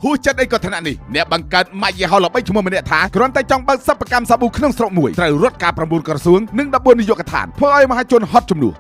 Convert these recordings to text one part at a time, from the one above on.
ហួសចិត្តអីក៏ថ្នាក់នេះអ្នកបង្កើតម៉ាកយីហោល្បីឈ្មោះម្នាក់ថាគ្រាន់តែចង់បើកសិប្បកម្មសាប៊ូក្នុងស្រុកមួយត្រូវរត់ការ9ក្រសួងនិង14នាយកដ្ឋានធ្វើឲ្យមហាជនហត់ជំនួស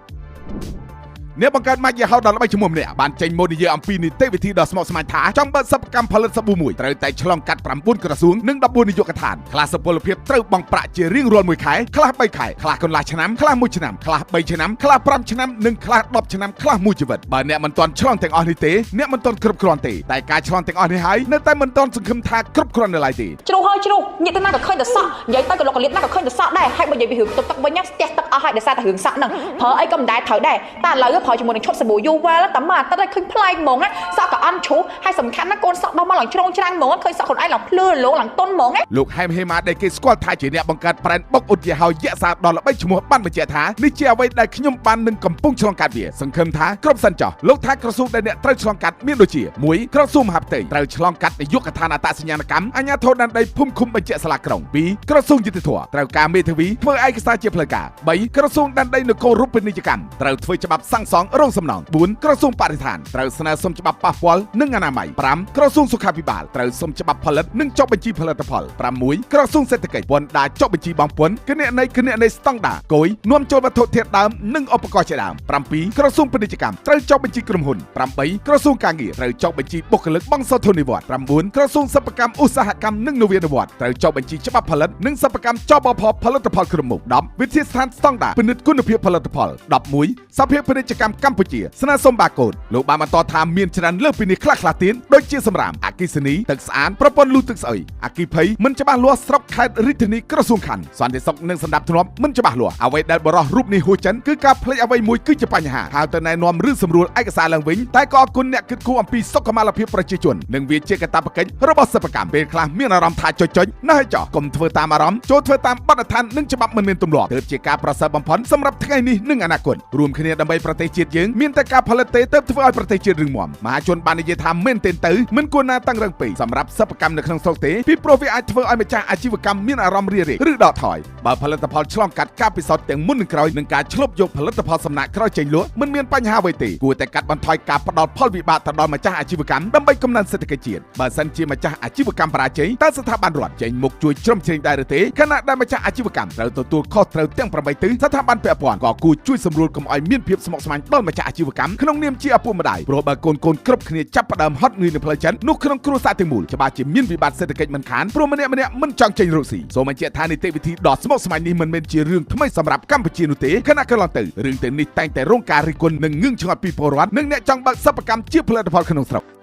អ្នកបង្កើតម៉ាកយីហោដ៏ល្បីឈ្មោះម្នាក់បានចេញម៉ូដនិយាយអំពីនីតិវិធីដ៏ស្មុគស្មាញថាចង់បើកសិប្បកម្មផលិតសាប៊ូមួយត្រូវតែឆ្លងកាត់9ក្រសួងនិង14នាយកដ្ឋានខ្លះសុពលភាពត្រូវបង់ប្រាក់ជារៀងរាល់មួយខែខ្លះ3ខែខ្លះកន្លះឆ្នាំខ្លះ1ឆ្នាំខ្លះ3ឆ្នាំខ្លះ5ឆ្នាំនិងខ្លះ10ឆ្នាំខ្លះមួយជីវិតបើអ្នកមិនទាន់ឆ្លងទាំងអស់នេះទេអ្នកមិនទាន់គ្រប់គ្រាន់ទេតែការឆ្លងទាំងអស់នេះហើយនៅតែមិនទាន់សង្ឃឹមថាគ្រប់គ្រាន់នៅឡើយទេ ជ្រុះហើយជ្រុះញាតិទៅណាក៏ឃើញតែសក់និយាយទៅក៏លោកកលៀតណាក៏ឃើញតែសក់ដែរហើយបើនិយាយពីរឿងខ្ទប់ទឹកវិញណាស្ទះទឹកអស់ហើយដោយសារតែរឿងសក់ហ្នឹងប្រើអីក៏មិនដែរត្រូវដែរតែឥឡូវប្រើជាមួយនឹងឈុតសាប៊ូ Yuwell តែមួយអាទិត្យឲ្យឃើញប្លែកហ្មងណាសក់ក៏អន់ជ្រុះហើយសំខាន់ណាកូនសក់ដោះមកឡើងជ្រងច្រាំងហ្មងឃើញសក់ខ្លួនឯងឡើងភ្លឺរលោងឡើងទន់ហ្មងណា លោកហែមហេម៉ាដែលគេស្គាល់ថាជាអ្នកបង្កើតប្រេនបុកឧទាហរណ៍យៈសាដ៏ល្បីឈ្មោះបានបញ្ជាក់ថានេះជាអ្វីដែលខ្ញុំបាននឹងកំពុងឆ្លងកាត់វាសង្ឃឹមថាគ្រប់សិនចោះលោកថាក្រសួងដែលអ្នកត្រូវឆ្លងកាត់មានដូចជា1ក្រសួងមហាផ្ទៃត្រូវឆ្លងកាត់នាយកដ្ឋានអត្តសញ្ញាណកម្មអាជ្ញាធរដែនដីភូមិឃុំបញ្ជាក់សាលាក្រុង2ក្រសួងយុត្តិធម៌ត្រូវការមេធាវីធ្វើឯកសារជាផ្លូវការ3ក្រសួងដែនដីនគររូបនីយកម្មត្រូវធ្វើច្បាប់សាងសង់រោងសំណង់4ក្រសួងបរិស្ថានត្រូវស្នើសុំច្បាប់ប៉ះពាល់និងអនាម័យ5ក្រសួងសុខាភិបាលត្រូវសុំច្បាប់ផលិតនិងចុះបញ្ជីផលិតផល6ក្រសួងសេដ្ឋកិច្ចពន្ធដារចុះបញ្ជីបង់ពន្ធគណនេយ្យគណនេយ្យស្តង់ដារគយនាំចូលវត្ថុធាតុដើមនិងឧបករណ៍ជាដើម7ក្រសួងពាណិជ្ជកម្មត្រូវចុះបញ្ជីក្រុមហ៊ុន8ក្រសួងការងារត្រូវចុះបញ្ជីបុគ្គលិកបង់សោធននិវត្តន៍9ក្រសួងសិប្បកម្មឧស្សាហកម្មនិងនវានុវត្តន៍ត្រូវចុះបញ្ជីច្បាប់ផលិតនិងសិប្បកម្មចបផលផលិតផលគ្រប់មុខ10វិទ្យាស្ថានស្តង់ដារពិនិត្យគុណភាពផលិតផល11សភាពាណិជ្ជកម្មកម្ពុជាស្នើសុំបាកូដលោកបានបន្តថាមានច្រើនលើសពីនេះខ្លះៗទៀតដូចជាសម្រាមអគ្គិសនីទឹកស្អាតប្រព័ន្ធលូទឹកស្អុយអគ្គិភ័យមិនច្បាស់លាស់ស្រុកខេត្តរាជធានីក្រសួងខណ្ឌសន្តិសុខនិងសណ្ដាប់ធ្នាប់មិនច្បាស់លាស់អ្វីដែលបរិះរូបនេះហួសចិនគឺការភ្លេចអ្វីមួយគឺជាបញ្ហាហៅទៅណែនាំឬសម្រួលឯកសារឡើងវិញតែក៏អរគុណអ្នកគិតគូរអំពីសុខុមាលភាពប្រជាជននិងវាជាកាតព្វកិច្ចរបស់សិប្បកម្មពេលខ្លះមានអារម្មណ៍ថាចុចចុចណាស់ឲ្យចោះកុំធ្វើតាមអារម្មណ៍ចូលធ្វើតាមបទដ្ឋាននិងច្បាប់មិនមានទម្លាប់ទើបជាការប្រសើរបំផុតសម្រាប់ថ្ងៃនេះនិងអនាគតរួមគ្នាដើម្បីប្រទេសជាតិយើងមានតែការផលិតទេទើបធ្វើឲ្យប្រទេសជាតិរឹងមាំមហាជនបាននិយាយថាមែនទែនទៅមិនគួរណាតាំងរឹងពេកសម្រាប់សិប្បកម្មនៅក្នុងស្រុកទេពីព្រោះវាអាចធ្វើឲ្យម្ចាស់អាជីវកម្មមានអារម្មណ៍រារែកឬដកថយបើផលិតផលឆ្លងកាត់ការពិសោធន៍ទាំងមុននិងក្រោយនឹងការឆ្លប់យកផលិតផលសំណាក់ក្រោយចេញលក់មិនមានបញ្ហាអ្វីទេគួរតែកាត់បន្ថយការផ្ដល់ផលវិបាកទៅដល់ម្ចាស់អាជីវកម្មដើម្បីកំណើនសេដ្ឋកិច្ចជាតិបើសិនជាម្ចាស់អាជីវកម្មបរាជ័យតើស្ថាប័នរដ្ឋចេញមុខជួយជ្រោមជ្រែងដែរឬទេខណៈដែលម្ចាស់អាជីវកម្មត្រូវទទួលខុសត្រូវទាំង8ទិសស្ថាប័នពាក់ព័ន្ធក៏គួរជួយសម្រួលកុំឲ្យមានភាពស្មុគស្មាញដល់ម្ចាស់អាជីវកម្មក្នុងនាមជាឪពុកម្ដាយព្រោះបើកូនកូនគ្រប់គ្នាចាប់ផ្ដើមហត់នឿយនៅផ្លូវចិននោះក្នុងគ្រួសារទាំងមូលច្បាស់ជាមានវិបត្តិសេដ្ឋកិច្ចមិនខានព្រោះម្នាក់ម្នាក់មិនចង់ចេញរកស៊ីសូមបញ្ជាក់ថានីតិវិធីដ៏ស្មុគស្មាញនេះមិនមែនជារឿងថ្មីសម្រាប់កម្ពុជានោះទេខណៈកន្លងទៅរឿងទាំងនេះតែងតែរងការរិះគន់និងងឿងឆ្ងល់ពីពលរដ្ឋនិងអ្នកចង់បើកសិប្បកម្មជាផលិតផលក្នុងស្រុក។